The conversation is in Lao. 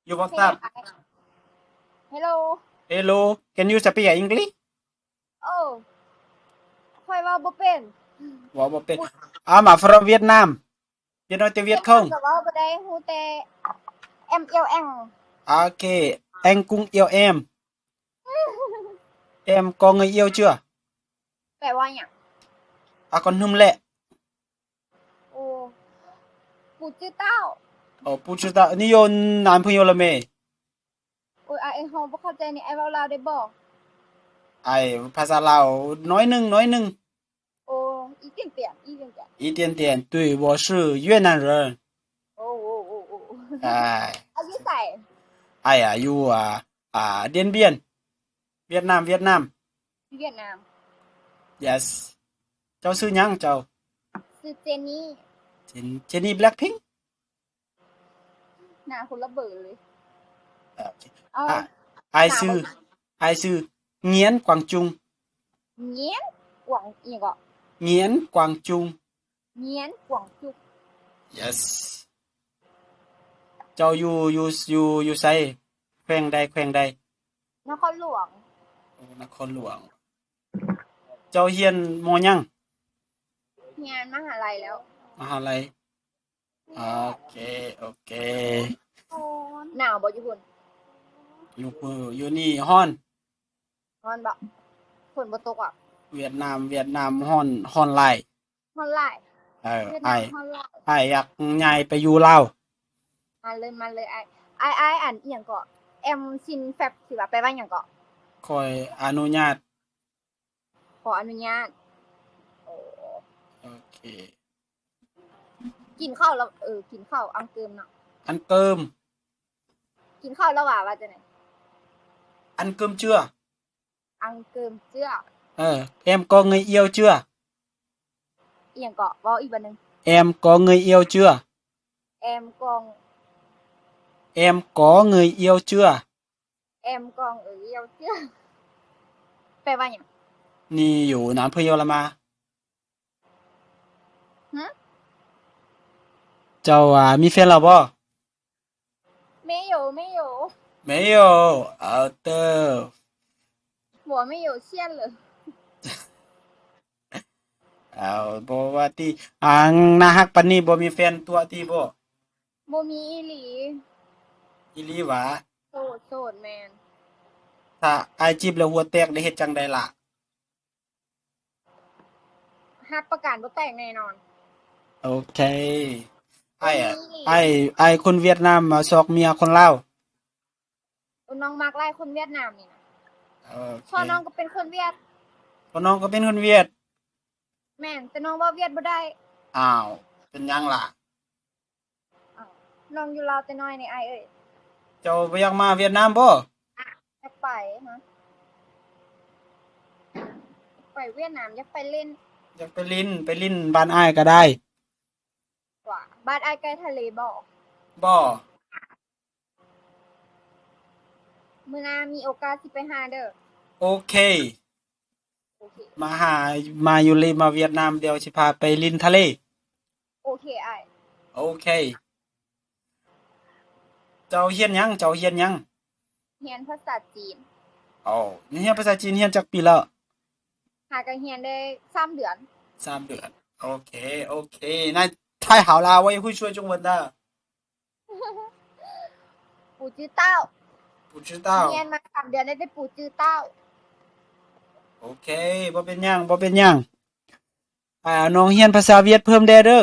You WhatsApp? Hello. Hello. Can you speak English? ໂອ້ ຂ້ອຍເວົ້າບໍ່ເປັນ. ເວົ້າບໍ່ເປັນ. I'm from Vietnam. ວຽດນາມແຕ່ວຽດຄົງ ເວົ້າບໍ່ໄດ້ ຮູ້ແຕ່ M L M. ໂອເຄ Anh cũng yêu em. Em có người yêu chưa? ແປວ່າຫຍັງ? ອາ ກໍໜຶ່ມແຫຼະ. ໂອ້ 不知道. ອໍ 不知道. 你有男朋友了没? ໂອ້ຍ ອ້າຍ ເຮົາບໍ່ເຂົ້າໃຈນີ້ ອ້າຍເວົ້າລາວໄດ້ບໍ່? ອ້າຍພາສາລາວໜ້ອຍໜຶ່ງ ໜ້ອຍໜຶ່ງ. ໂອ້ 一点点 一点点 一点点. 对，我是越南人. ໂອ້ ໂອ້ ໂອ້ ໂອ້ ອ້າຍ ອາຍຸໃສ? ອ້າຍອາຍຸ ອ່າ ອ່າ Điện Biên. ຫວຽດນາມ ຫວຽດນາມ. ຫວຽດນາມ. Yes. ເຈົ້າຊື່ຫຍັງເຈົ້າ? ຊື່ເຈນນີ. ເຈນ ເຈນນີ Blackpink. ໜ້າຄົນລະເບີເລີຍ. ໂອເຄ ເອົາ ອ້າຍຊື່ ອ້າຍຊື່ Nguyen Quang Trung. Nguyen Quang ອີ່ຫຍັງເກາະ? Nguyen Quang Trung. Nguyen Quang Trung. Yes. ເຈົ້າຢູ່ ຢູ່ ຢູ່ ຢູ່ໃສ? ແຂວງໃດ ແຂວງໃດ? ນະຄອນຫຼວງ. ໂອ້ ນະຄອນຫຼວງ. ເຈົ້າຮຽນ ມໍ ຫຍັງ? ຮຽນມະຫາໄລແລ້ວ. ມະຫາໄລ. ໂອເຄ ໂອເຄ. ໜາວບໍ່ຢູ່ພຸ້ນ? ຢູ່ພຸ້ນ ຢູ່ນີ້ຮ້ອນ. ຮ້ອນບໍ່? ຝົນບໍ່ຕົກຫວາ? ຫວຽດນາມ ຫວຽດນາມຮ້ອນ ຮ້ອນຫຼາຍ. ຮ້ອນຫຼາຍ. ເອີ ຫວຽດນາມ ອ້າຍ ຮ້ອນຫຼາຍ. ອ້າຍຢາກຍ້າຍໄປຢູ່ລາວ. ມາເລີຍ ມາເລີຍ ອ້າຍ. ອ້າຍ ອ້າຍ ອັນ ອີ່ຫຍັງເກາະ? ແອມຊິນແຟັບ ຊິວ່າແປວ່າຫຍັງເກາະ? ຂ້ອຍອະນຸຍາດ. ຂໍອະນຸຍາດ. ໂອ້ ໂອເຄ. ກິນເຂົ້າແລ້ວ ເອີ ກິນເຂົ້າ ອາງເກີມເນາະ. ອາງເກີມ. ກິນເຂົ້າແລ້ວຫວາ ວ່າຈັ່ງໃດ? ອາງເກີມເຈື່ອ. ອາງເກີມເຈື່ອ. ເອີ Em có người yêu chưa? ອີ່ຫຍັງເກາະ? ເວົ້າອີກບາດໜຶ່ງ. Em có người yêu chưa? Em có. Em có người yêu chưa? Em có người yêu chưa? ແປວ່າຫຍັງ? 你有男朋友了吗? ຫຶ? ເຈົ້າ ອ່າ ມີແຟນແລ້ວບໍ່? 没有，没有。没有，好的。我没有线了。 ເອົາ ບໍ່ວ່າຕິ ອາ ໜ້າຮັກປານນີ້ບໍ່ມີແຟນຕົວະຕິບໍ່? ບໍ່ມີອີ່ຫຼີ. ອີ່ຫຼີຫວາ? ໂສດ ໂສດ ແມ່ນ. ຖ້າອ້າຍຈີບແລ້ວຫົວແຕກໄດ້ເຮັດຈັ່ງໃດລະ? ຮັບປະກັນບໍ່ແຕກແນ່ນອນ. ໂອເຄ. ອ້າຍ ບໍ່ມີອີ່ຫຼີ. ອ້າຍ ອ້າຍຄົນຫວຽດນາມມາຊອກເມຍຄົນລາວ. ໂອ້ ນ້ອງມັກຫຼາຍຄົນຫວຽດນາມນີ້ນະ. ໂອເຄ. ພໍ່ນ້ອງກໍເປັນຄົນຫວຽດ. ພໍ່ນ້ອງກໍເປັນຄົນຫວຽດ? ແມ່ນ ແຕ່ນ້ອງເວົ້າຫວຽດບໍ່ໄດ້. ອ້າວ ເປັນຫຍັງລະ? ອ້າວ ນ້ອງຢູ່ລາວແຕ່ນ້ອຍນີ້ ອ້າຍເອີຍ. ເຈົ້າບໍ່ຢາກມາຫວຽດນາມບໍ່? ຢາກໄປ. ຫາ? ໄປຫວຽດນາມ ຢາກໄປຫຼິ້ນ. ຢາກໄປຫຼິ້ນ ໄປຫຼິ້ນບ້ານອ້າຍກໍໄດ້. ຫວາ ບ້ານອ້າຍໃກ້ທະເລບໍ່? ບໍ່. ມື້ໜ້າມີໂອກາດຊິໄປຫາເດີ. ໂອເຄ. ໂອເຄ. ມາຫາ ມາຢູ່ລີ ມາຫວຽດນາມ ດຽວຊິພາໄປຫຼິ້ນທະເລ. ໂອເຄອ້າຍ. ໂອເຄ. ເຈົ້າຮຽນຫຍັງ? ເຈົ້າຮຽນຫຍັງ? ຮຽນພາສາຈີນ. ໂອ້ ຮຽນພາສາຈີນ ຮຽນຈັກປີແລ້ວ? ຫາກໍຮຽນໄດ້ສາມເດືອນ. ສາມເດືອນ. ໂອເຄ ໂອເຄ. 那太好啦，我也会说中文的. 不知道. 不知道. ຮຽນມາສາມເດືອນໄດ້ແຕ່ 不知道. ໂອເຄ ບໍ່ເປັນຫຍັງ ບໍ່ເປັນຫຍັງ. ອ່າ ນ້ອງຮຽນພາສາຫວຽດເພີ່ມແດ່ເດີ.